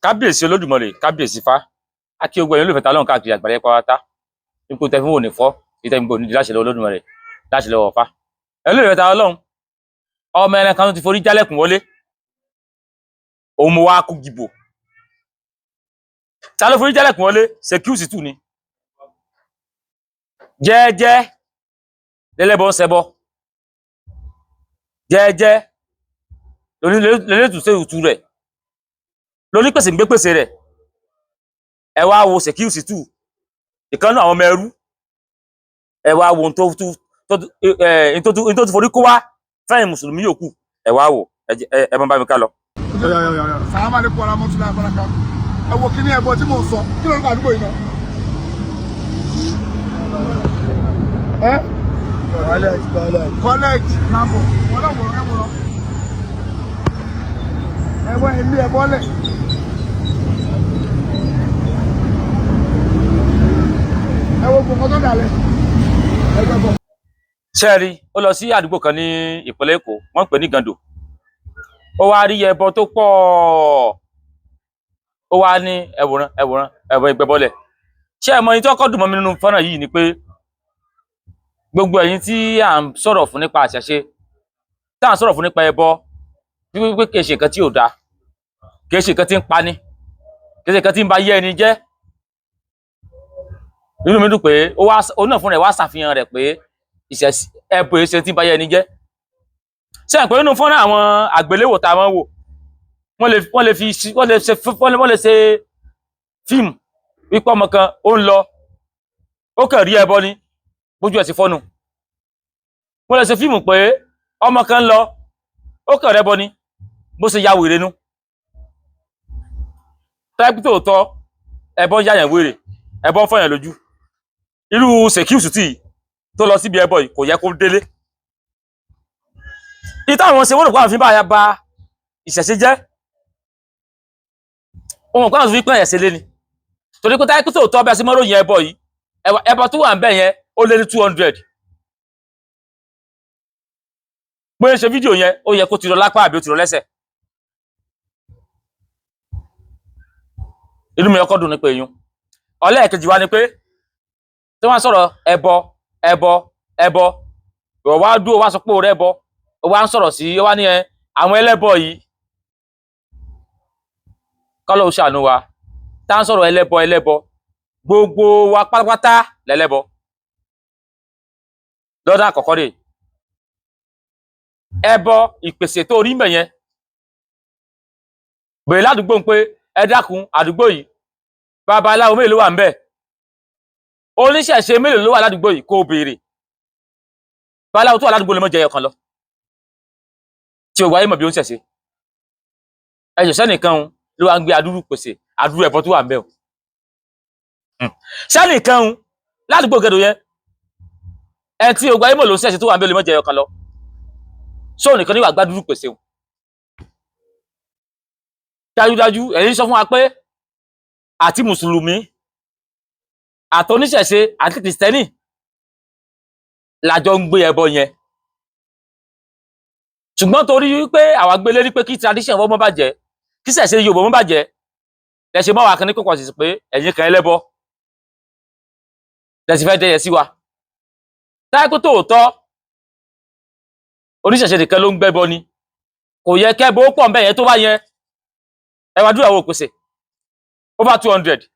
Kábíyèsí Olódùmarè, kábíyèsí Ifá, akí ogun ẹ̀yin olùfẹ́ ta lọ́run káàkiri àgbáyé pátá. Ipò tẹ́ fún òní fọ́ ìtẹ́ gbogbo onídìí láṣẹ lọ́wọ́ Olódùmarè, láṣẹ lọ́wọ́ Ifá. Ẹ̀yin olùfẹ́ ta Ọlọ́run, ọmọ ẹran kan tó ti forí jálẹ̀kùn wọlé, òun mo wá kú gìbò. Ta ló forí jálẹ̀kùn wọlé? Sekiu Shittu ni. Jẹ́ẹ́jẹ́ lẹ́lẹ́bọ ń ṣẹbọ, jẹ́ẹ́jẹ́ lónítùúṣe ìtú rẹ̀, lónípèsè ń gbé pèsè rẹ̀. Ẹ wá wo Sekiu Shittu, ìkan náà àwọn ọmọ ẹrú. Ẹ wá wo ohun tó forí kó wá fẹ́yìn mùsùlùmí yòókù. Ẹ wá wò, ẹ mọ bá mi ká lọ. Salaam alaikum warahmatullahi wabarakatuh. Ẹ wo kíní ẹbọ tí mò ń sọ, kí lórúkọ àdúgbò yìí náà? Ẹ College, college. College nàbọ wọn náà wòrán, ẹ wòrán, ẹ wọ ilé ẹbọ lẹ. Ẹ wo gbọ̀ngàn tó dàlẹ̀ ẹ gbẹ bọ. Ṣẹ́ẹ̀rí, ó lọ sí àdúgbò kan ní ìpínlẹ̀ Èkó, wọ́n ń pè ní Gando. Ó wá rí ẹbọ tó pọ̀, ó wá ní ẹwòrán ẹwòrán ẹwọ ìgbẹ́bọ́lẹ̀. Ṣé ẹ mọ ẹni tó kọ́ dùn mọ́ mi nínú fọ́nrán yìí ni pé gbogbo ẹ̀yin tí à ń sọ̀rọ̀ fún nípa àṣàṣe, tá à ń sọ̀rọ̀ fún nípa ẹbọ, wípé kìí ṣe nǹkan tí ò dáa, kìí ṣe nǹkan tí ń pani, kìí ṣe nǹkan tí ń ba yé ẹni jẹ́. Inú mi dùn pé ó wá, òun náà fúnra ẹ̀ wá ṣàfihàn rẹ̀ pé ìṣẹ̀ṣe ẹbọ èé ṣe tí ń ba yé ẹni jẹ́. Ṣé ẹ pé nínú fọ́nrán àwọn àgbéléwò tá a máa ń wò, wọ́n lè fi wọ́n lè ṣe fíìmù wípé ọmọ kan ó ń lọ, ó kàn rí ẹbọ ni, bójú ẹ̀ sì fọ́nu. Wọ́n lè ṣe fíìmù pé ọmọ kan ń lọ, ó kàn rẹ́bọ ni, bó ṣe ya wèrè nu. Tẹ́gbẹ́ tòótọ́ ẹbọ ń yàyàn wèrè, ẹbọ ń fọyàn lójú. Irú Sekiu Shittu yìí tó lọ síbi ẹbọ yìí kò yẹ kó délé. Ìtàn àwọn ṣe wọ́n rò pé àwọn fi bá ya ba ìṣẹ̀ṣe jẹ́, wọn mọ̀ pé àwọn fi pín ẹ̀ṣẹ̀ lé ni, torí pé táyé tòótọ́ bí a ṣe mọ́ ròyìn ẹbọ yìí, ẹbọ tó wà ń bẹ̀ yẹn ó lé ní 200. Bóyá ṣe fídíò yẹn, ó yẹ kó ti rọ lápá àbí ó ti rọ lẹ́sẹ̀. Inú mi ọkọ dùn ní pé eyín ọlẹ́ẹ̀kejì wa ni pé tí wọ́n sọ̀rọ̀ ẹbọ ẹbọ ẹbọ, ìwọ wá dúró wá sọ pé òun ẹbọ, ó wá ń sọ̀rọ̀ sí, ó wá ní ẹ àwọn ẹlẹ́bọ yìí, kọ́lọ́ ó ṣàánú wa. Tá ń sọ̀rọ̀ ẹlẹ́bọ ẹlẹ́bọ, gbogbo wa pátápátá lẹ́lẹ́bọ. Lọ́dọ̀ àkọ́kọ́ rè ẹbọ ìpèsè tó rí mbẹ̀ yẹn, bèrè ládùúgbò ń pé ẹ dákun, àdúgbò yìí babaláwo mélòó ló wà ńbẹ̀, oníṣẹ̀ṣe mélòó ló wà ládùúgbò yìí, kó o béèrè. Babaláwo tó wà ládùúgbò lè mọ jẹyọ kan lọ tí o wáyé mọ̀ bí ó ń ṣẹ̀ṣe. Ẹ̀ṣẹ̀ sẹ́nìkan ń ló wá ń gbé adúrú pèsè, adúrú ẹbọ tó wà ńbẹ̀ o. Sẹ́nìkan ń ládùúgbò gẹ̀dọ̀ yẹn, ẹ tí o wáyé mọ̀ ló ń ṣẹ̀ṣe tó wà ńbẹ̀ lè mọ jẹyọ kan lọ, sóò nìkan ní wàá gbádùrú pèsè o. Dájúdájú ẹ̀yin sọ fún wa pé àti mùsùlùmí àtoníṣẹ̀ṣe àti kìrìsìtẹ́nì làjọ ń gbé ẹbọ yẹn, ṣùgbọ́n torí wípé àwa gbélé rí pé kí tradition wọ́n mọ́ bàjẹ́, kí ṣẹ̀ṣe Yorùbá mọ́ bàjẹ́, lẹ́sẹ̀ mọ́ wa kan ní kókò sí pé ẹ̀yin kan ẹlẹ́bọ lẹ́sìn fẹ́ dẹ́yẹ sí wa. Táyé pé tòótọ́ oníṣẹ̀ṣe nìkan ló ń gbẹ́bọ ni, kò yẹ kẹ́bọ ó pọ̀ ń bẹ̀ yẹn tó bá yẹn. Ẹ wá dúró àwọn òpèsè over 200,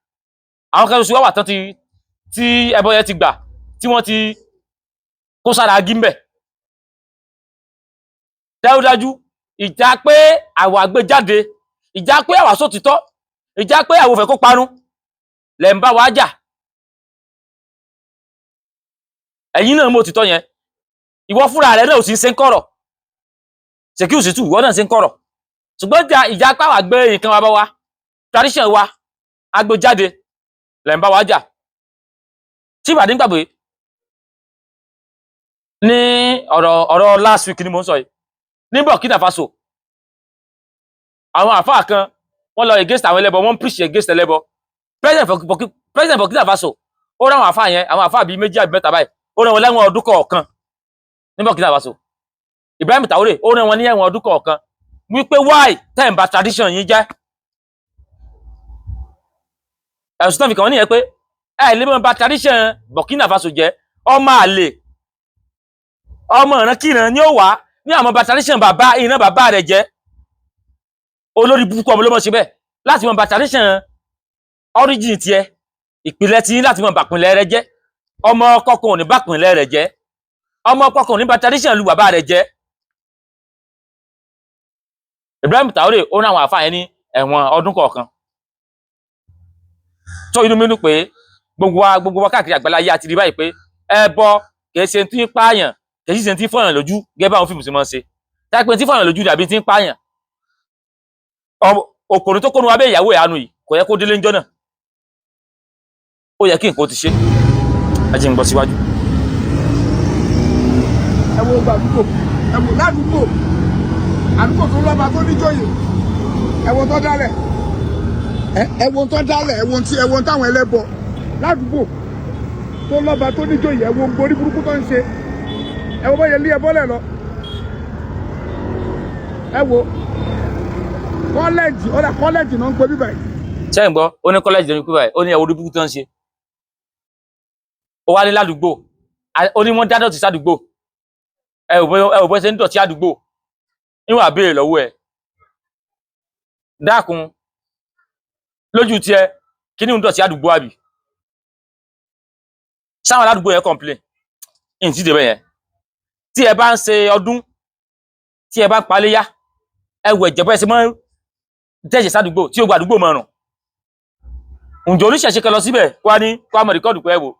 àwọn kan ṣoṣo wà tán ti tí ẹbọ yẹn ti gbà tí wọ́n ti kó sára agí ń bẹ̀. Dájúdájú ìjà pé àwọ̀ àgbéjáde, ìjà pé àwà sótítọ́, ìjà pé àwọ̀ fẹ́ kó parun lẹ̀ ń bá wa jà. Ẹ̀yin náà mọ̀ òtítọ́ yẹn, ìwọ fúnra rẹ̀ náà ò sì ń ṣe ń kọ̀rọ̀. Sekiu Shittu, ìwọ náà ṣe ń kọ̀rọ̀, ṣùgbọ́n ìjà pé àwà gbé nǹkan wa bá wa tradition wa agbéjáde lẹ̀ ń bá wa jà. Tí ìbàdí ń gbàgbé ní ọ̀rọ̀ last week ni mo ń sọ yìí, ní Burkina Faso, àwọn àfáà kan wọ́n lọ against àwọn ẹlẹ́bọ, wọ́n preach against ẹlẹ́bọ. President Burkina Faso ó rán àwọn àfáà yẹn, àwọn àfáà bíi méjì àbí mẹ́ta báyìí, ó rán wọn lẹ́wọ̀n ọdún kọ̀ọ̀kan ní Burkina Faso. Ibrahim Traoré ó rán wọn ní ẹ̀wọ̀n ọdún kọ̀ọ̀kan wípé why tẹ́ ń bà tradition yín jẹ́. Ẹ̀sùn tó fi kàn wọ́n nìyẹn pé ẹ lè mọ̀ bà tradition Burkina Faso jẹ́. Ọmọ àlè, ọmọ ìrankíran ni ó wà ní àwọn bà tradition bàbá ìran bàbá rẹ̀ jẹ́. Olórí burúkú ọmọ ló mọ̀ ṣe bẹ́ẹ̀, láti mọ̀ bà tradition origin tiẹ̀, ìpìlẹ̀ tí láti mọ̀ bàpìlẹ̀ rẹ̀ jẹ́. Ọmọ kọkàn ò ní bàpìlẹ̀ rẹ̀ jẹ́, ọmọ kọkàn ò ní bà tradition lu bàbá rẹ̀ jẹ́. Ibrahim Traoré ó ní àwọn àfáà yẹn ní ẹ̀wọ̀n ọdún kọ̀ọ̀kan. Tó inú mi dùn pé gbogbo wa káàkiri àgbáláyé àti rí báyìí pé ẹbọ kìí ṣe tí ń pààyàn, kìí ṣe tí ń fọyàn lójú gẹ́gẹ́ báwọn fíìmù ṣe máa ń ṣe. Táìpé tí ń fọyàn lójú dàbí tí ń pààyàn. Òkòrò tó kónu abẹ́ ìyàwó ìyanu yìí kò yẹ kó délé ńjọ́ náà, ó yẹ kí nǹkan ó ti ṣe. Ẹ jẹ́ n gbọ́ síwájú. Ẹ wo gbogbo àdúgbò, ẹ wo ládùúgbò, àdúgbò tó lọ́ba tó níjòyè. Ẹ wo tó dálẹ̀, ẹ wo tó dálẹ̀, ẹ wo tí, ẹ wo táwọn ẹlẹ́bọ ládùúgbò tó lọ́ba tó níjòyè. Ẹ wo borí burúkú tó ń ṣe. Ẹ wo bóyá ilé ẹ bọ́lẹ̀ lọ. Ẹ wo kọ́lẹ́jì, ọ̀dà kọ́lẹ́jì náà ń pè bíbáyìí. Ṣé ń gbọ́? Ó ní kọ́lẹ́jì lórí pípa ẹ̀, ó ní ẹ̀wọ̀n orí burúkú tó ń ṣe. Ó wá ní ládùúgbò, ó ní wọ́n dá dọ̀tí sádùúgbò. Ẹ ò bó ṣe ń dọ̀tí àdúgbò níwọ̀n àbẹ̀rẹ̀ lọ́wọ́ ẹ̀. Dákun, lójú tiẹ̀, kí ni ń dọ̀tí àdúgbò? Àbí sáwọn aládùúgbò yẹn complain ní ti débẹ̀ yẹn? Tí ẹ bá ń ṣe ọdún, tí ẹ bá ń paléyá, ẹ wọ ẹ̀jẹ̀ bẹ́ẹ̀ ṣe máa ń dẹ̀jẹ̀ sádùúgbò tí ó gba àdúgbò mọ̀rùn. Ǹjẹ́ oníṣẹ̀ṣe kan lọ síbẹ̀ kó wá ní kó wá mọ̀ record pé ẹ wò,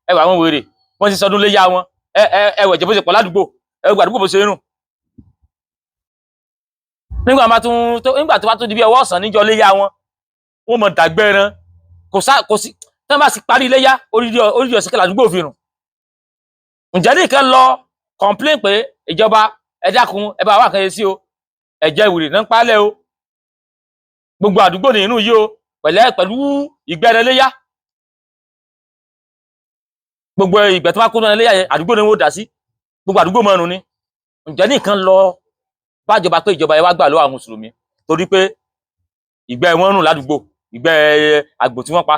ẹ wà àwọn wèrè wọ́n ti sọdún léyà wọn, ẹ wọ̀ ẹ̀jẹ̀ bó ṣe pọ̀ ládùúgbò, ẹ wọ àdúgbò bó ṣe ń rùn? Nígbà máa tún tó, nígbà tó bá tó di bí ọwọ́ ọ̀sán níjọ́ léyà wọn, wọ́n mọ̀ dàgbẹ́ ẹran. Kò sá, kò sí tí wọ́n bá sì parí léyà, orídìí ọ̀sẹ̀ kan ládùúgbò fi rùn. Ǹjẹ́ nìkan lọ complain pé ìjọba, ẹ dákun, ẹ bá wà kan yẹ sí o, ẹ̀jẹ̀ ìwèrè náà ń palẹ̀ o, gbogbo àdúgbò ní inú yìí o, pẹ̀lẹ́ pẹ̀lú ìgbẹ́ ẹran léyà, gbogbo ìgbẹ́ tó bá kó náà léyà yẹn, àdúgbò ni wọ́n dà sí, gbogbo àdúgbò márùn ni? Ǹjẹ́ nìkan lọ bájọba pé ìjọba yẹn wá gbà lọ́wọ́ àwọn mùsùlùmí torí pé ìgbẹ́ wọn rùn ládùúgbò, ìgbẹ́ àgbò tí wọ́n pa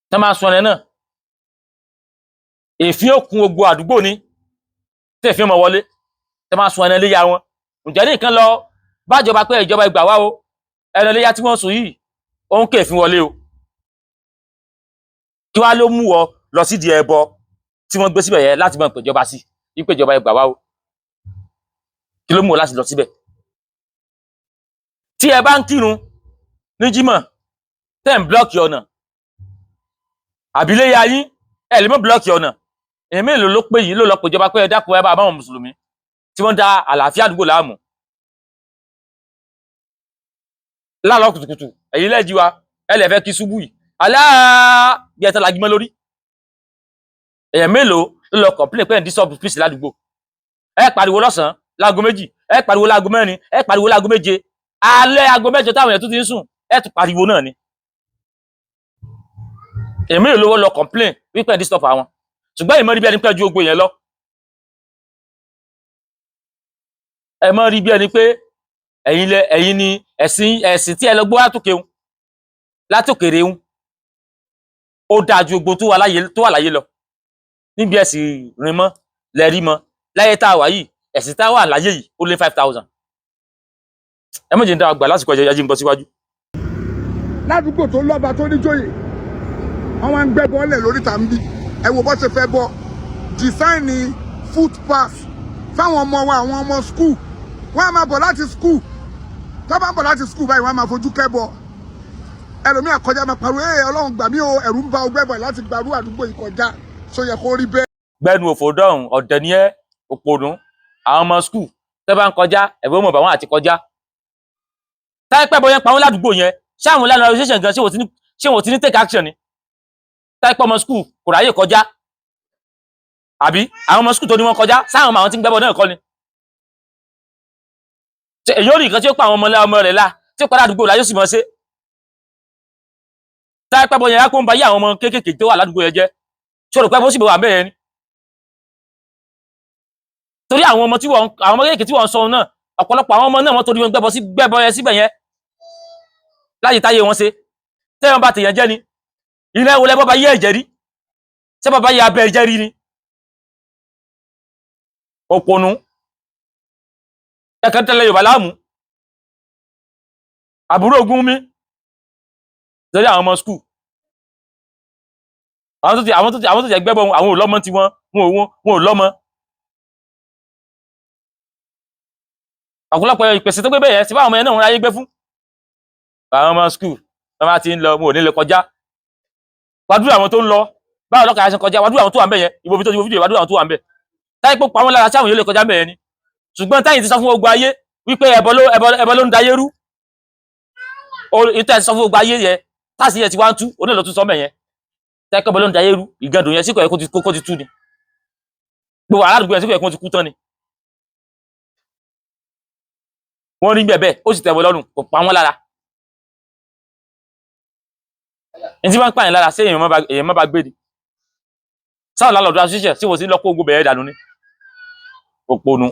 tẹ́ máa sun ẹran náà, èéfín òkun gbogbo àdúgbò ni tí èéfín mọ̀ wọlé tẹ́ máa sun ẹran léyà wọn? Ǹjẹ́ nìkan lọ bájọba pé ìjọba ìgbà wá o, ẹran léyà tí wọ́n sùn yìí, ó ń kéèfín wọlé o? Kí wá ló mú ọ lọ sídìí ẹbọ tí wọ́n gbé síbẹ̀ yẹn láti máa pèjọba sí wípé ìjọba ìgbà wá o? Kí ló mú ọ láti lọ síbẹ̀? Tí ẹ bá ń kírun ní jímọ̀, tẹ́ ń block ọ̀nà, àbíléyà yín, ẹ lè mọ́ block ọ̀nà. Èèyàn mélòó ló pé yìí ló lọ pèjọba pé ẹ dákun, ẹ bá báwọn mùsùlùmí tí wọ́n da àlàáfíà àdúgbò láàmú láàárọ̀ kùtùkùtù? Ẹ̀yin lẹ́ẹ̀jí wa, ẹ lè fẹ́ kí ṣubú yìí aláà bí ẹ tán lagímọ́ lórí. Èèyàn mélòó ló lọ complain pé ẹ̀ ń disturb peace ládùúgbò? Ẹ pariwo lọ́sàn-án láago 2, ẹ pariwo láago 4, ẹ pariwo láago 7 alẹ́, aago 8 táwọn èèyàn tó ti ń sùn, ẹ tún pariwo náà ni. Èèyàn mélòó ló lọ complain wípé ẹ̀ ń disturb àwọn? Ṣùgbọ́n ìmọ̀ rí bí ẹni pé ju ogbó yẹn lọ, ẹ mọ̀ rí bí ẹni pé ẹ̀yin lẹ, ẹ̀yin ni ẹ̀sìn tí ẹ lọ gbọ́ látòkèrè ń ó dáa ju gbogbo tó wà láyé lọ. Níbi ẹ̀sìn rìn mọ́ lẹ́rí mọ́ láyé tá a wà yìí, ẹ̀sìn tá a wà láyé yìí ó lé 5,000. Ẹ mọ̀ jẹ́ ń dá wa gbà lásìkò ẹ̀jẹ̀ ẹ̀jẹ̀ ń bọ́ síwájú. Ládùúgbò tó lọ́ba tó níjòyè, wọ́n wá ń gbẹ́ bọ́ọ̀lẹ̀ lóríta ń bí. Ẹ wo bó ṣe fẹ́ bọ́ design footpath fáwọn ọmọ wa, àwọn ọmọ school. Wọ́n á máa bọ̀ láti school, tó bá ń bọ̀ láti school báyìí, wọ́n á máa fojú kẹ́bọ. Ẹlòmíà kọjá máa pariwo, "Ẹ Ọlọ́run gbà mí o, ẹ̀rù ń ba ọgbẹ́ bọ̀ láti gbarú àdúgbò yìí kọjá." Ṣó yẹ kó rí bẹ́ẹ̀? Gbẹnu òfò dọ̀hún, ọ̀dẹ̀ ni ẹ́, òpònú. Àwọn ọmọ school tẹ́ bá ń kọjá, ẹ̀fọ́ mọ̀ bá wọn àti kọjá. Táìpẹ́ bọ́ yẹn pa wọ́n ládùúgbò yẹn, ṣé àwọn land association gan, ṣé wọ́n ti ní take action ni? Táìpẹ́ ọmọ school kò ráyè kọjá, àbí àwọn ọmọ school tó ní wọ́n kọjá sáwọn ọmọ àwọn tí ń gbẹ́bọ náà kọ́ ni? Ṣé èyí ò rí nǹkan tí ó pa àwọn ọmọ ọmọ rẹ̀ la tí ó padà àdúgbò la yóò sì mọ̀ ṣe? Táìpẹ́ bọ́ yẹn á kó ń ba yé àwọn ọmọ kéékèèké tó wà ládùúgbò yẹn jẹ́, ṣé o rò pé bó sì bọ̀ wà bẹ́ẹ̀ yẹn ni? Torí àwọn ọmọ kéékèèké tí wọ́n ń sọ náà, ọ̀pọ̀lọpọ̀ àwọn ọmọ náà, wọ́n torí wọn gbẹ́bọ sí gbẹ́bọ yẹn síbẹ̀ yẹn láyé táyé wọn ṣe. Sẹ́yìn bá tèèyàn jẹ́ ni? Ilé wo lẹ́bọ́ bá yé ẹ̀jẹ̀ rí? Ṣé bàbá yé abẹ́ ẹ̀jẹ̀ rí ni? Òpònú ẹ̀kan tẹ́lẹ̀ Yorùbá láàmú, àbúrò ogun mi lórí àwọn ọmọ school, àwọn tó ti ẹgbẹ́ bọ̀, àwọn ò lọ́mọ tiwọn, wọn ò lọ́mọ. Ọ̀pọ̀lọpọ̀ ìpèsè tó gbé bẹ́ẹ̀ yẹn sí báwọn ọmọ yẹn náà ń ráyé gbé fún àwọn ọmọ school. Wọn bá ti ń lọ, wọn ò ní lè kọjá. Wàdúrà àwọn tó ń lọ, báwọn ọlọ́kadà ṣe ń kọjá, wàdúrà àwọn tó wà ń bẹ̀ yẹn, ìbò tó ti wo fídíò, wàdúrà àwọn tó wà ń bẹ̀ táyé pé pa wọn lára sáwọn yóò lè kọjá ń bẹ̀ yẹn ni. Ṣùgbọ́n táyì ti sọ fún gbogbo ayé wípé ẹbọ ló ń dayé rú. Ìtẹ́ ti sọ fún gbogbo ayé yẹn, táàsì yẹn ti wá ń tú, onílò tún sọ mẹ́ yẹn táyé pé ẹbọ ló ń dayé rú. Ìgàndùn yẹn síkọ̀ yẹ kó ti tú ni, gbogbo aládùúgbò yẹn síkọ̀ yẹ kó ti kú tán ni. Wọ́n rí bẹ́ẹ̀ bẹ́ẹ̀, ó sì tẹ̀wọ́ lọ́rùn, kò pa wọ́n lára. Ní tí wọ́n ń pààyàn lára, ṣé èèyàn má ba gbé ni? Sáwọn lálọ́dún aṣíṣẹ́ sí wọ́n sí lọ́kọ́ ogun bẹ̀rẹ̀ dànù ni, òpònú.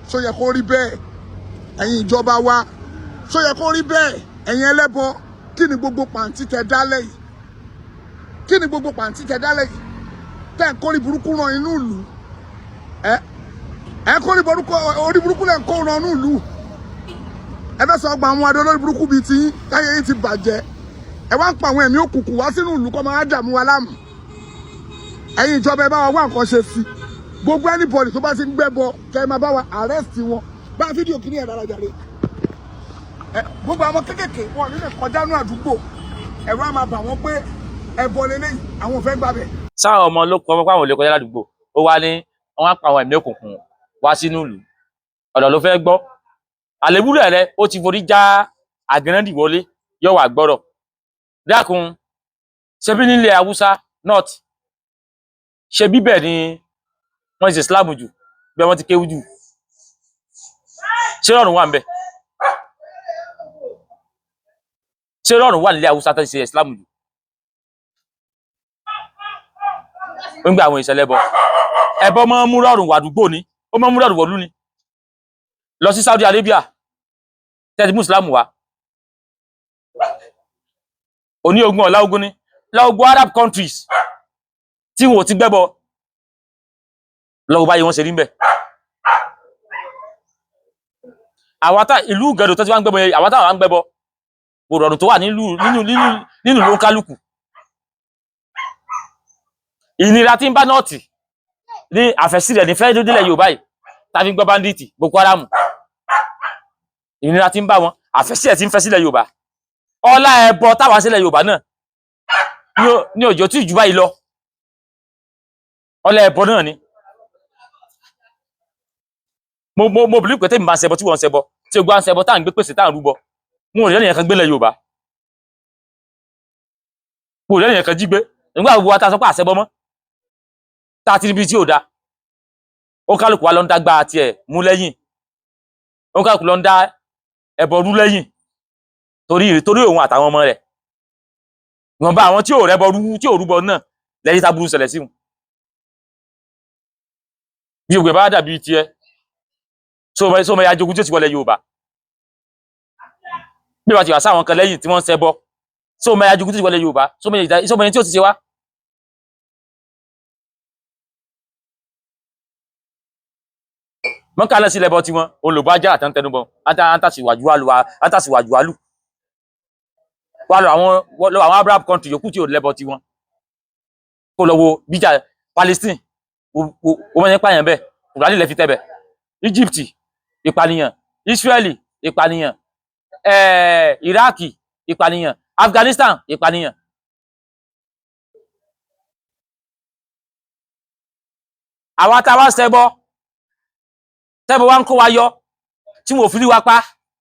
Ṣó yẹ kó rí bẹ́ẹ̀, ẹ̀yin ìjọba wa? Ṣó yẹ kó rí bẹ́ẹ̀, ẹ̀yin ẹlẹ́bọ? Kí ni gbogbo pàǹtí tẹ dálẹ̀ yìí? Kí ni gbogbo pàǹtí tẹ dálẹ̀ yìí tẹ́ ń kórí burúkú ran inú ìlú? Ẹ kórí burúkú, orí burúkú lẹ̀ ń kó ran inú ìlú. Ẹ fẹ́ sọ ọgbà àwọn adé olórí burúkú bíi tiyín táyé yín ti bàjẹ́. Ẹ wá ń pa àwọn ẹ̀mí òkùnkùn wá sínú ìlú kọ́ máa dààmú wa láàmú. Ẹ̀yin ìjọba, ẹ bá wa wá nǹkan ṣe sí gbogbo anybody tó bá ti ń gbẹ́bọ, kẹ́ ẹ máa bá wa arrest wọn. Bá fídíò kìíní ẹ̀ dára jàre. Ẹ gbogbo àwọn kékèké wọn nílẹ̀ kọjá ní àdúgbò, ẹ̀rọ á máa bà wọ́n pé ẹbọ lélẹ́yìí, àwọn ò fẹ́ gbàbẹ̀. Sáwọn ọmọ ló kọ pé àwọn ò lè kọjá ládùúgbò, ó wá ní wọn á pa àwọn ẹ̀mí òkùnkùn wá sínú ìlú. Ọ̀dọ̀ ló fẹ́ gbọ́ àlébù rẹ̀, ó ti forí já àgànnàdì wọlé, yóò wà gbọ́rọ̀. Dákun, ṣebí nílẹ̀ Haúsá north, ṣe bíbẹ̀ ni wọ́n ṣe Islam jù, bí wọ́n ti kéwú jù? Ṣé rọrùn wà ń bẹ̀? Ṣé rọrùn wà nílẹ̀ Haúsá tó ṣe Islam jù ń gba àwọn ìṣẹ̀lẹ̀ bọ? Ẹbọ máa ń mú rọrùn wà àdúgbò ni, ó máa ń mú rọrùn wọ̀lú ni. Lọ sí Saudi Arabia tẹ́tí Muslim wá, òní ogun, ọ̀la ogun ni. Lọ Arab countries tí wọn ò ti gbẹ́bọ, lọ́wọ́ báyìí wọ́n ṣe rí ń bẹ̀. Àwa tá ìlú gẹ̀dọ̀ tó ti wá ń gbẹ́bọ yẹn, àwa táwọn wá ń gbẹ́bọ kò rọrùn tó wà nílùú nínú ló ń kálukú. Ìnira tí ń bá nọ́ọ̀tì ní àfẹ́sí rẹ̀ ní fẹ́ délẹ̀ Yorùbá yìí tàbí gbọ́ bandit, Boko Haram, ìnira tí ń bá wọn, àfẹ́sí ẹ̀ tí ń fẹ́ sílẹ̀ Yorùbá, ọlá ẹbọ táwa sílẹ̀ Yorùbá náà ní òjò tí ìjùbá yìí lọ, ọlá ẹbọ náà ni. Mo believe pé tèmi máa ń ṣẹbọ, tí wọ́n ń ṣẹbọ, tí ogun à ń ṣẹbọ, tá à ń gbé pèsè, tá à ń rúbọ, wọn ò rí ẹnìyàn kan gbélé Yorùbá, wọn ò rí ẹnìyàn kan jí gbé. Nígbà gbogbo wa tá a sọ pé àṣẹbọ mọ́, tá a ti ríbi tí ò da, ó kálukú wa ló ń dá gbá tiẹ̀ mú lẹ́yìn, ó kálukú ló ń dá ẹbọ rú lẹ́yìn torí òun àtàwọn ọmọ rẹ̀. Ìwọ̀nba àwọn tí ò rẹ́bọ rú, tí ò rúbọ náà lẹ́yìn tá burú ṣẹlẹ̀ sí wọn. Bí ògbẹ́ bá dàbí tiẹ̀, sóòmọ ya jogun tí ó ti wọlé Yorùbá, bí wàá ti wà sáwọn kan lẹ́yìn tí wọ́n ń ṣẹbọ, sóòmọ ya jogun tí ó ti wọlé Yorùbá, sóòmọ yẹn tí ó ti ṣe wá. Mọ́kà náà sí lẹ́bọ tiwọn, olùbọ́ ajá àtàntẹnubọ àtàsíwájú àlù wà lọ àwọn Arab country yòókù tí ò lẹ́bọ tiwọn. Kó lọ wo bíjà Palestine, wo wọ́n yẹn pààyàn bẹ́ẹ̀, Kùránì lẹ fi tẹ́bẹ̀. Egypt, ìpànìyàn. Israeli, ìpànìyàn. Iraq, ìpànìyàn. Afghanistan, ìpànìyàn. Àwa tá a wá ṣẹbọ, tẹ́bọ wá ń kó wa yọ tí wọn ò fi rí wa pa,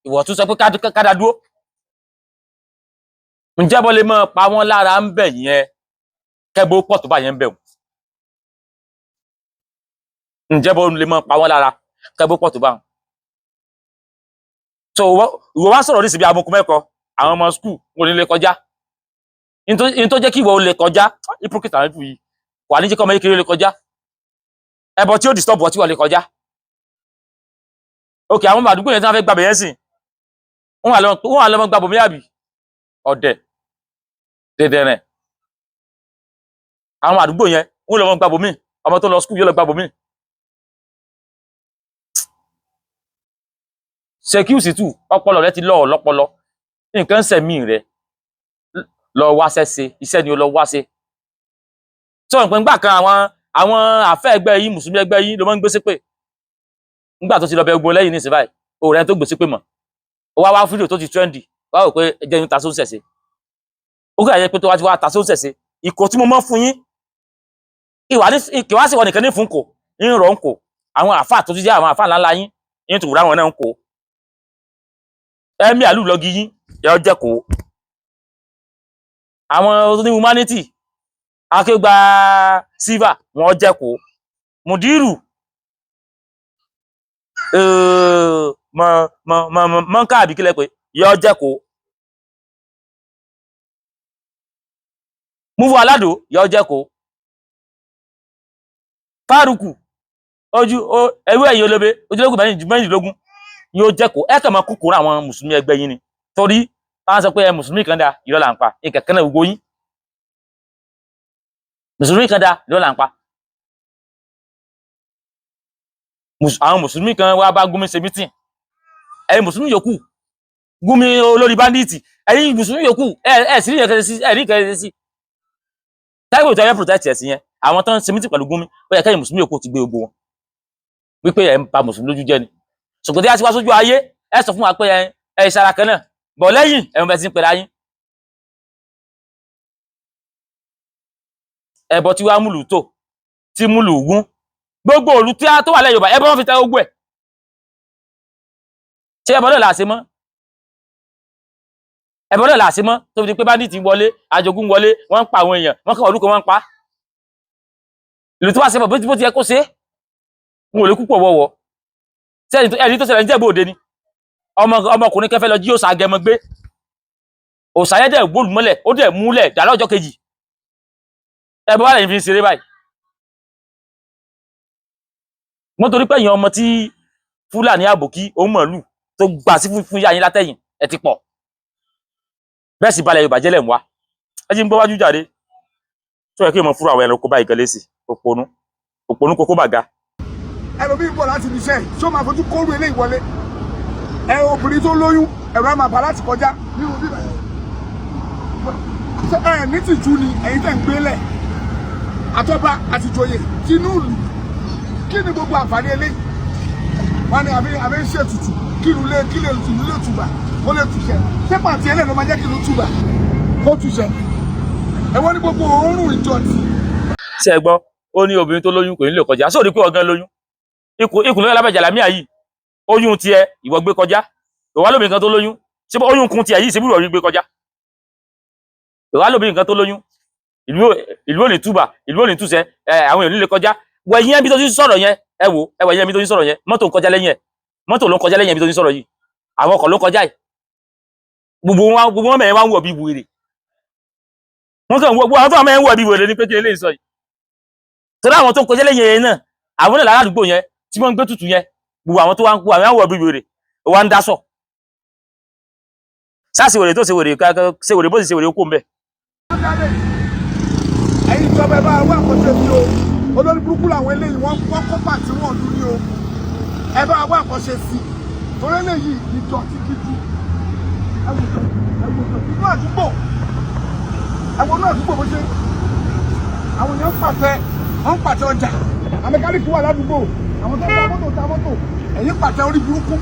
ìwọ tún sọ pé ká dá dúró. Ǹjẹ́ bọ́ lè mọ́ pa wọ́n lára ń bẹ̀ yẹn, kẹ́bó pọ̀ tó bá yẹn ń bẹ̀ wọ́n? Ǹjẹ́ bọ́ lè mọ́ pa wọ́n lára kẹ́bó pọ̀ tó bá wọn? So ìwọ wá sọ̀rọ̀ nísìbí amukun mẹ́kọ, àwọn ọmọ school wọn ò ní lè kọjá. Ní tó jẹ́ kí ìwọ ò lè kọjá, hypocrite àwọn yìí wà ní jẹ́ kí ọmọ kékeré lè kọjá, ẹbọ tí ó disturb ọ tí wọ́n lè kọjá. Ok, àwọn ọmọ àdúgbò yẹn tí wọ́n fẹ́ gbàbẹ̀ yẹn sìn, wọ́n wà lọ́mọ gbàbọ̀ mí àbí? Ọ̀dẹ̀ dẹ̀dẹ̀rẹ̀ àwọn àdúgbò yẹn, wọ́n lọ mọ gbàbọ̀ míì. Ọmọ tó lọ school yóò lọ gbàbọ̀ míì. Sekiu Shittu, ọpọlọ rẹ ti lọ lọpọlọ, nǹkan ń sẹ̀mí rẹ. Lọ wáṣẹ́ ṣe, iṣẹ́ ni ó lọ wáṣẹ́. Sọ pé ńgbà kan àwọn àfẹ́ ẹgbẹ́ yín, mùsùlùmí ẹgbẹ́ yín ló máa ń gbé ṣépè. Ńgbà tó ti lọ bẹ gbogbo lẹ́yìn ní ìsìn báyìí, òun rẹ tó gbé ṣépè mọ̀. Ó wá wá fídíò tó ti trendy wá, wò pé ẹjẹ́ yín ta sóńsẹ̀ ṣe. Ó kàn yẹ pé tó wá ti wá ta sóńsẹ̀ ṣe ìkó tí mo mọ́ fún yín, ìwà ní ìwà sì wọ nìkan ní fún kò ń rọ̀ ń kò. Àwọn àfáà tó ti jẹ́ àwọn àfáà ńláńlá yín yín tó wúrà wọn náà ń kó ẹ̀mí àlùlọ́gì yín yọ jẹ́ kó àwọn ní humanity akégbà silver wọn jẹ́ kó mùdírù mọ mọ mọ mọ mọ́ńkà àbí kílẹ̀ pé yọ jẹ́ kó múfù aládò yọ jẹ́ kó fárùkù ojú ewé ẹ̀yìn olóbe ojúlógún mẹ́rìndínlógún yóò jẹ́ kó ẹ kàn máa kúkúrú àwọn mùsùlùmí ẹgbẹ́ yín ni. Torí wọ́n sọ pé ẹ mùsùlùmí kan dá, irọ́ là ń pa. Nǹkan kan náà gbogbo yín, mùsùlùmí kan dá, irọ́ là ń pa. Àwọn mùsùlùmí kan wá bá Gúnmi ṣe meeting. Ẹ̀yin mùsùlùmí yòókù, Gúnmi olórí bandit, ẹ̀yin mùsùlùmí yòókù, ẹ ẹ sì rí ìkẹrẹ sí, ẹ rí ìkẹrẹ sí táìpù tó yẹ protect ẹ̀sìn yẹn. Àwọn tó ń ṣe meeting pẹ̀lú Gúnmi, ó yẹ kẹ́yìn mùsùlùmí yòókù ti gbé gbogbo wọn wípé ẹ̀ ń ba mùsùlùmí lójú jẹ́ ni. Ṣùgbọ́n tí a ti wá sójú ayé, ẹ sọ fún wa pé ẹ ẹ ìsara kan náà bọ̀ lẹ́yìn ẹ̀wọ̀n bẹ́ẹ̀ ti ń pẹ̀lú ayín. Ẹbọ tí wàá múlù tó tí múlù gún gbogbo òlu tí a tó wà lẹ́yìn Yorùbá, ẹbọ wọn fi tẹ gbogbo ẹ̀. Ṣé ẹbọ náà là á ṣe mọ́? Ẹbọ náà là á ṣe mọ́ tó fi di pé bandit wọlé, ajogun wọlé, wọ́n ń pa àwọn èèyàn, wọ́n kàn ọdún kan, wọ́n ń pa ìlú tó bá ṣe bọ̀ bó ti yẹ kó ṣe é, wọn ò lè kú pọ̀ wọ̀wọ̀. Ẹni tó ṣẹlẹ̀ ní Jẹ̀bú Òde ni ọmọkùnrin kẹfẹ́ lọ jí òòṣà agẹmọ gbé. Òòṣà yẹn dẹ̀ gbóòlù mọ́lẹ̀, ó dẹ̀ múlẹ̀ dàrá ọjọ́ kejì. Ẹbọ wà lẹ́yìn fi ń ṣeré báyìí. Wọ́n torí pé èèyàn ọmọ tí Fúlàní àbòkí òun mọ̀lú tó gbà sí fún yá yín látẹ̀yìn ẹ ti pọ̀ bẹ́ẹ̀ sì balẹ̀ Yorùbá jẹ́lẹ̀ ń wá. Ẹ jí ń gbọ́ wájú jáde tó yẹ kí èèmọ̀ fúra àwọn ẹranko báyìí gan lésì. Òpònú òpònú kókó bàgà. Ẹlòmíì bọ̀ láti ibi iṣẹ́, ṣó máa fojú kóru eléyìí wọlé? Ẹ obìnrin tó lóyún, ẹ̀rọ á máa bà láti kọjá nínú bíbẹ̀. Ṣé ẹ ní tìjú ni ẹ̀yin tẹ̀ ń gbélẹ̀ àtọ́ba àtìjòyè tinú ìlú? Kí ni gbogbo àǹfààní eléyìí? Wọ́n ní àbí ń ṣètùtù kí ìlú lè kí lè ìlú lè tùbà, kó lè túṣẹ. Ṣé pàǹtí ẹlẹ́nu máa jẹ́ kí ìlú tùbà kó túṣẹ? Ẹ wọ́n ní gbogbo òórùn ìjọtì. Ṣé ẹ gbọ́? Ó ní obìnrin tó lóyún kò ní lè kọjá. Sóò ní pé ọ̀gán lóyún ikùn lóyún alábẹ̀jà làmíà yìí, oyún tiẹ̀ ìwọ gbé kọjá. Ìwà lóbìnrin kan tó lóyún, ṣé oyún kun tiẹ̀ yìí ṣe bí ìwọ gbé kọjá? Ìwà lóbìnrin kan tó lóyún, ìlú ò ní túbà, ìlú ò ní túṣẹ, ẹ àwọn èèyàn nílé kọjá. Wọ ẹ̀yìn ẹbí tó ti sọ̀rọ̀ yẹn, ẹ wò ẹ wọ ẹ̀yìn ẹbí tó ti sọ̀rọ̀ yẹn, mọ́tò ń kọjá lẹ́yìn ẹ̀, mọ́tò ló ń kọjá lẹ́yìn ẹbí tó ti sọ̀rọ̀ yìí, àwọn ọkọ̀ ló ń kọjá yìí. Gbogbo wọn mẹ́rin wá ń wọ̀ bí wèrè. Wọ́n kàn ń wọ gbogbo àwọn tó wà mẹ́rin ń wọ̀ bí wèrè ní pé kí eléyìí sọ yìí, torí àwọn tó ń kọjá lẹ́yìn yẹn náà, àwọn náà ládùúgbò yẹn tí wọ́n ń gbé tutù yẹn, gbogbo àwọn tó wá ń kú, àwọn wọ̀ bí wèrè wá ń dásọ̀ sáàsì wèrè tó ṣe wèrè ṣe wèrè bó sì ṣe wèrè kó ń bẹ̀. Ẹ̀yin ìjọba, ẹ bá wá àkọsí mi o. Olórí burúkú làwọn eléyìí, wọ́n wọ́n kó pàtí wọn lù ní o. Ẹ bá wá àkọsí sí torí eléyìí ìdọ̀tí gidi. Ẹ wò ó, ẹ wò ó inú àdúgbò, ẹ wò inú àdúgbò bó ṣe àwọn èèyàn ń pàtẹ, wọ́n ń pàtẹ ọjà. Àwọn mẹkáníìkì wà ládùúgbò, àwọn tó ń ta mọ́tò ta mọ́tò. Ẹ̀yin pàtẹ orí burúkú,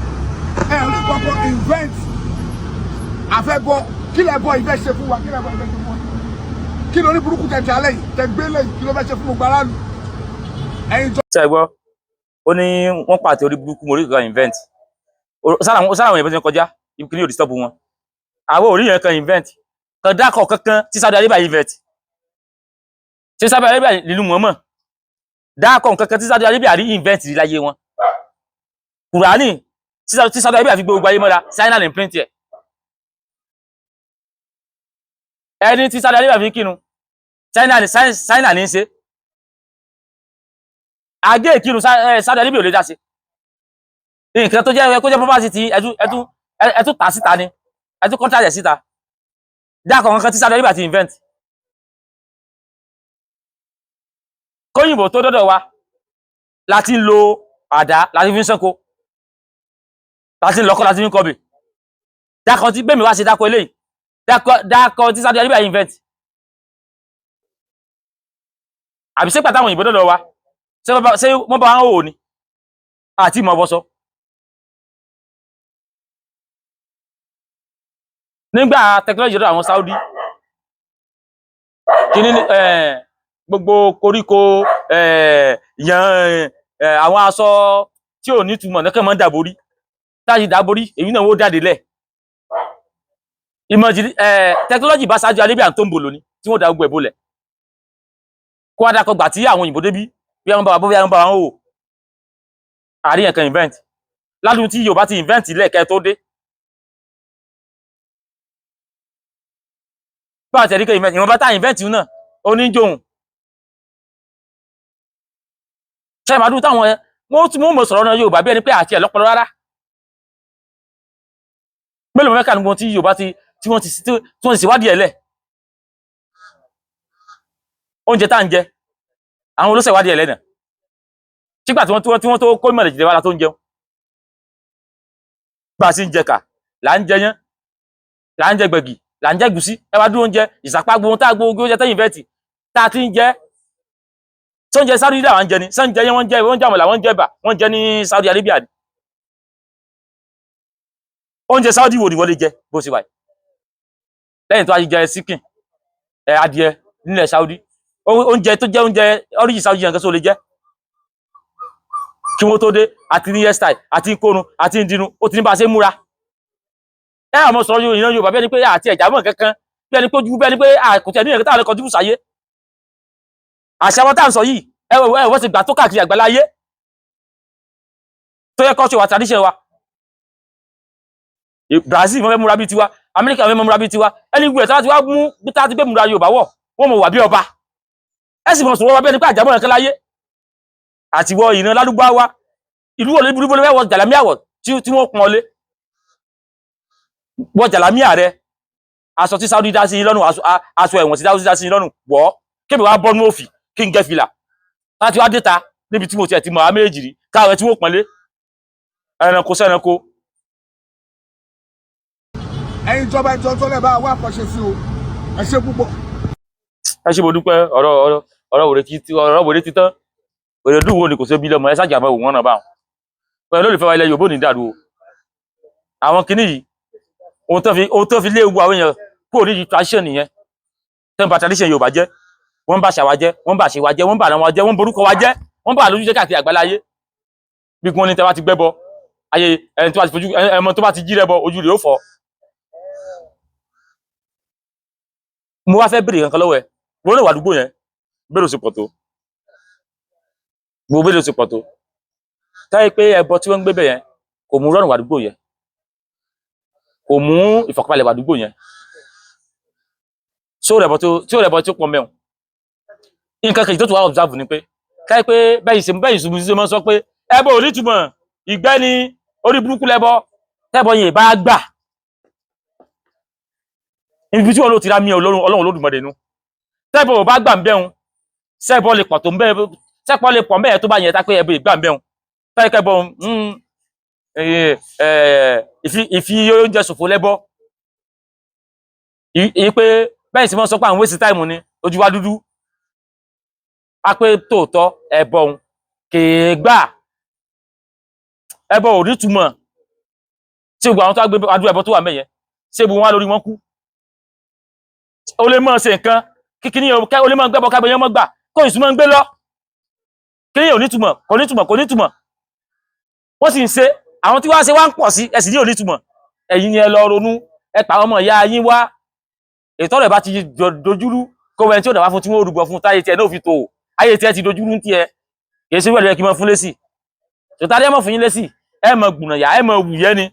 ẹ rí kankan invent àfẹ́bọ. Kí lẹ bọ ìfẹ́ ṣe fún wa? Kí lẹ bọ ìfẹ́ ṣe fún wa? Kí lórí burúkú tẹ̀ tẹ̀ alẹ́ yìí tẹ̀ gbélé yìí, kí ló fẹ́ ṣe fún gbogbo aráàlú? Ẹ̀yin jọ. Ṣé ẹ gbọ́? Ó ní wọ́n pàtẹ orí burúkú, mo rí kankan invent. Sára àwọn èèyàn bó ti ń kọjá kí ni yóò disturb wọn? Àwọn orí yẹn kan invent kan dákọ̀ kankan tí Saudi Arabia invent. Ṣé Saudi Arabia nínú mọ̀ọ́mọ̀ dákọ̀ kankan tí Saudi Arabia rí invent rí láyé wọn? Kùránì tí Saudi Arabia fi gbogbo ayé mọ́ra, China ní print ẹ̀. Ẹni tí Saudi Arabia fi kírun, China ní í ṣe. Àgé ìkírun Saudi Arabia ò lè dá sí. Nǹkan tó jẹ́ kó jẹ́ property ti ẹtú tà síta ni, ẹtú contract ẹ̀ síta. Dákọ̀ kankan tí Saudi Arabia ti invent. Kóyìnbó tó dọ́dọ̀ wa láti ń lo àdá, láti fi ń ṣánko, láti ń lọ́kọ́, láti fi ń kọbè. Dákọ̀ tí bẹ́ẹ̀ mi wá ṣe, dákọ̀ eléyìí, dákọ̀ tí Saudi Arabia invent. Àbí ṣé pàtàkì òyìnbó dọ́dọ̀ wa, ṣé wọ́n bá wọn wò ni àti ìmọ̀ bọ́sọ? Nígbà technology lọ́dọ̀ àwọn Saudi kíní, gbogbo koríko yan, àwọn aṣọ tí ò ní túmọ̀ nẹ́kẹ́ máa ń dàborí, táyì dàborí èyí náà wó jáde lẹ̀. Ìmọ̀ technology bá Saudi Arabia tó ń bò lónìí tí wọ́n da gbogbo ẹ̀ bolẹ̀ kó wá dákọ̀ gbà tí àwọn òyìnbó débí bí wọ́n bá wà, bí wọ́n bá wọn wò àríyàn kan invent ládùn tí Yorùbá ti invent lẹ́ẹ̀kẹ́ tó dé. Bá a tẹ̀rí kan invent, ìwọ̀nba tá invent náà oníjòhun ṣe ìmàdún táwọn ẹ wọ́n tún mọ̀ sọ̀rọ̀ náà Yorùbá bí ẹni pé àti ẹ̀ lọ́pọlọ rárá. Mélòó mẹ́ka nígbọn tí Yorùbá ti tí wọ́n ti tí wọ́n ti ṣèwádìí ẹ̀ lẹ̀? Oúnjẹ tá ń jẹ, àwọn olóṣèwádìí ẹ̀ lẹ́nà sígbà tí wọ́n tó kó ìmọ̀lẹ̀ jìnlẹ̀ wá la tó ń jẹun. Bá a sì ń jẹ kà là ń jẹ yán, là ń jẹ gbẹ̀gì, là ń jẹ gùsí. Ẹ wá dúró, oúnjẹ ìsàpá, gbogbo tá gbogbo oúnjẹ tẹ́yìn fẹ́ẹ̀tì tá a ti ń jẹ, sóúnjẹ Saudi làwọn ń jẹ ni sóúnjẹ yẹn, wọ́n jẹ, wọ́n jẹ àmàlà, wọ́n jẹ ẹ̀bà, wọ́n jẹ ní Saudi Arabia ni. Oúnjẹ Saudi wo ni wọ́n lè jẹ bó ṣe wà yìí? Lẹ́yìn tó a ti jẹ síkìn ẹ adìẹ nílẹ̀ Saudi, oúnjẹ tó jẹ́ oúnjẹ oríṣi Saudi yẹn kan só lè jẹ kí wọ́n tó dé. Àti ní hairstyle, àti ń kórun, àti ń dirun, ó ti ní bá a ṣe ń múra. Ẹ àmọ́ sọ̀rọ̀ Yorùbá, ìran Yorùbá, bí ẹni pé àti ẹ̀já mọ̀ kankan, bí ẹni pé ojú, bí ẹni pé àkùtẹ̀ ní ẹ̀kẹ́ta àlẹ́ kọjú sáyé. Àṣà wọn tá à ń sọ yìí, ẹ wọ ẹ wọ́n ti gbà tó káàkiri àgbáláyé, tó yẹ culture wa, tradition wa. Brazil wọ́n fẹ́ múra bíi tiwa, Amẹ́ríkà wọ́n fẹ́ múra bíi tiwa. Anywhere tí wọ́n ti wá mú tá a ti gbé múra Yorùbá wọ̀, wọ́n mọ̀ wà bí ọba. Ẹ sì mọ̀ sọ̀rọ̀ wa bí ẹni pé àjàmọ́ ẹ̀kan láyé. Àti wọ ìran ládùúgbò ìlú wo lórí burúkú wọ jàlámíà wọ̀ tí wọ́n pọ́n lé wọ jàlámíà rẹ, aṣọ tí Saudi dá sí yín lọ́rùn, aṣọ ẹ̀wọ̀n tí Saudi dá sí yín lọ́rùn wọ̀, kébì wá bọ́nú òfì kí n gẹ́ fìlà láti wá déta níbi tí mo tiẹ̀ ti mọ̀ á méjì rí káwọn tí wọ́n pọ́n lé ẹranko sẹ́ranko. Ẹ̀yin ìjọba, ìjọ tó lẹ̀ bá wà àkọ́ṣe sí o, ẹ ṣe púpọ̀. Ẹ ṣe, mo dúpẹ́. Ọ̀rọ̀ wèrè ti tán. Wèrè dùn wo ni kò ṣe bí lọ́mọ ẹ ṣáàjà mọ́ òun náà báwọn pẹ̀lú olùfẹ́ wa. Ilẹ̀ Yorùbá ò ní dàrú o. Àwọn kinní yìí, ohun tó fi lé ewu àwọn èèyàn kúrò nídìí tradition nìyẹn. Tẹ́ ń ba tradition Yorùbá jẹ́, wọ́n ń bá àṣà wa jẹ́, wọ́n ń bá àṣẹ wa jẹ́, wọ́n ń bá àwọn wa jẹ́, wọ́n ń borúkọ wa jẹ́, wọ́n ń bá àlójú jẹ́ káàkiri àgbáláyé. Bí wọ́n ní tẹ́ bá ti gbẹ́bọ ayé ẹni tó bá ti fojú ẹmọ tó bá ti jí rẹ́bọ, ojú rẹ̀ ó fọ́. Mo wá fẹ́ béèrè kankan lọ́wọ́ ẹ. Wọ́n lè wà àdúgbò yẹn bẹ́ẹ̀ ló ṣe pọ̀ tó, gbogbo bẹ́ẹ̀ ló ṣe pọ̀ tó, táyé pé ẹbọ tí wọ́n ń gbé bẹ̀ yẹn kò mú rọrùn wà àdúgbò yẹn, kò mú ìfọ̀kànbalẹ̀ wà àdúgbò yẹn, tí ó rẹ̀bọ tí ó pọ̀ mẹ́wọ̀n. Nǹkan kejì tó tún wá observe ni pé táyé pé bẹ́ẹ̀ ṣe ṣe máa ń sọ pé ẹbọ ò nítumọ̀, ìgbẹ́ ni, orí burúkú lẹ́bọ, tẹ́bọ yẹn bá gbà ibi tí wọn ló ti rá mi Ọlọ́run, Ọlọ́run Olódùmarè nu, tẹ́bọ ò bá gbà ń bẹ́hùn, sẹ́bọ lè pọ̀ tó ń bẹ́ẹ̀, sẹ́pọ̀ lè pọ̀ mẹ́ẹ̀ tó bá yẹn tá pé ẹbọ ìgbà ń bẹ́hùn, táyé kẹ́bọ ìfi oúnjẹ ṣòfò lẹ́bọ ìyí pé bẹ́ẹ̀ sì mọ́ sọ pé àwọn waste time ni ojú wa dúdú a pé tòótọ́ ẹbọ òun kèé gbà, ẹbọ ò ní túmọ̀ tí gbogbo àwọn tó gbé adúlọ ẹbọ tó wà mẹ́yẹn ṣé gbogbo wọn lórí wọn kú. Ó lè mọ̀ ṣe nǹkan kíkíní, ó lè mọ̀ gbẹ́bọ kábẹ́ yẹn mọ́ gbà kó ìsúnmọ́ ń gbé lọ kíní ò ní túmọ̀, kò ní túmọ̀, kò ní túmọ̀. Wọ́n sì ń ṣe, àwọn tí wá ṣe wá ń pọ̀ sí ẹ̀sìn ní ò ní túmọ̀. Ẹ̀yin ni ẹ lọ ronú, ẹ pa ọmọ ìyá yín wá. Ètò ọ̀rẹ́ bá ti dojúrú kó wẹ́n tí ó dà wá fún tí wọ́n rúbọ fún táyé tiẹ̀ náà fi tó ayé tiẹ̀ ti dojúrú ń tiẹ̀ kì í ṣe wẹ́ẹ̀lú ẹ kí n mọ fún lésì tòtàdé, ẹ mọ̀ fún yín lésì, ẹ mọ̀ gbùnàyà, ẹ mọ̀ wùyẹ́ ni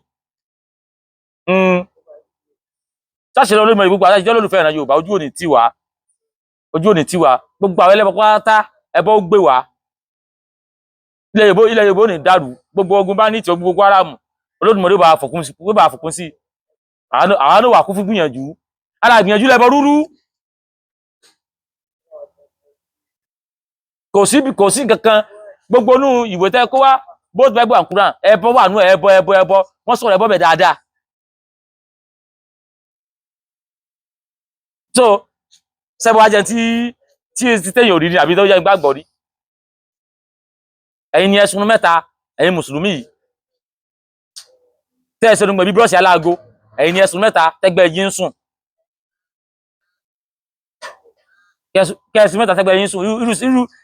sáṣẹ lọ lórí gbogbo àtàjọ lólùfẹ́ ìran Yorùbá. Ojú òní tiwa, ojú òní tiwa. Gbogbo àwọn ẹlẹ́bọ pátá, ẹbọ ó gbé wá. Ilẹ̀ Yorùbá, ilẹ̀ Yorùbá ò ní dàrú. Gbogbo ogun bá ní tí ogun gbogbo Haram, Olódùmarè bá fòkun sí, bá fòkun sí. Àwọn náà wà kú fún gbìyànjú. Ara ìgbìyànjú lẹbọ rúrú. Kò sí, kò sí kankan. Gbogbo inú ìwé tẹ́ kó wá, both Bible and Quran, ẹbọ wà nú ẹbọ, ẹbọ, ẹbọ. Wọ́n sọ̀rọ̀ ẹbọ bẹ̀ dáadáa. So sẹ́bọ̀ wá jẹ́ tí téèyàn ò rí ni àbí tó yẹ gbàgbọ́ rí. Ẹ̀yin ni ẹ̀sùn mẹ́ta, ẹ̀yin mùsùlùmí yìí tẹ́ ẹ sẹ́nu gbẹ̀bí búrọ́ọ̀ṣì aláago, ẹ̀yin ni ẹ̀sùn mẹ́ta tẹ́gbẹ́ yín ń sùn. Kẹ́ẹ̀sùn mẹ́ta tẹ́gbẹ́ yín ń sùn.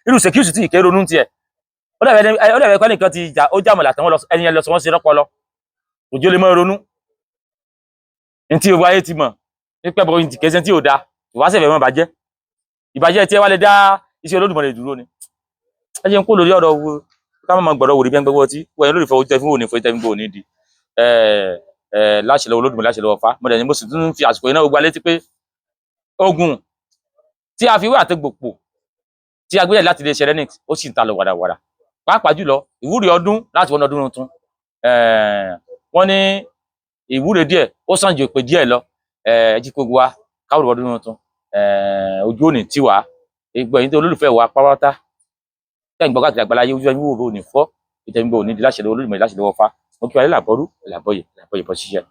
Irú security tí ìké ronú tiẹ̀, ó dàbẹ̀ kọ́ nìkan ti jà, ó jàmọ̀lá tán, wọ́n lọ ẹni yẹn lọ sọ wọ́n sí lọ́pọlọ, òjò lè mọ́ ronú ní tí gbogbo ayé ti mọ̀ nípa ẹ̀bọ̀ ní kẹsẹ̀ tí ò da ìwáṣẹ̀ fẹ́ mọ́ bàjẹ́. Ìbàjẹ́ tí ẹ wá lè dá iṣẹ́ Olódùmarè dúró ni. Ẹ jẹ́ n kó lórí ọ̀rọ̀ wo ká má máa gbọ̀rọ̀ wòrí bí ẹn gbẹ́gbẹ́ ọtí wọ́n yẹn lórí ìfọwọ́ tẹ fún òní fún tẹ fún òní di ẹ ẹ láṣẹ lọ́wọ́ Olódùmarè, láṣẹ lọ́wọ́ fa. Mo dẹ̀ ní mo sì tún fi àsìkò yìí náà gbogbo alẹ́ tí pé ogun tí a fi wé àtẹgbòpò tí a gbé jáde láti iléeṣẹ́ Renix, ó sì ń ta lọ wàràwàrà, pàápàá jùlọ ìwúrí ọdún láti wọnú ọdún tuntun. Wọ́n ní ìwúre díẹ̀ ó sàn ju ìpè díẹ̀ lọ. Ẹ jí gbogbo wa káwùrọ̀ ọdún tuntun. Ojú òní tiwa, gbogbo ẹ̀yin tó olólùfẹ́ wa pátápátá tẹ́ ń gbọ́ káàkiri àgbáláyé, ojú ẹni wò ó ní fọ́ ìtẹ̀mígbọ́ òní di láṣẹ lọ́wọ́ Olódùmarè, láṣẹ lọ́wọ́ fa. Mo kí wa lẹ́làbọ́rú, làbọ́yè làbọ́yè bọ́ ṣiṣẹ́.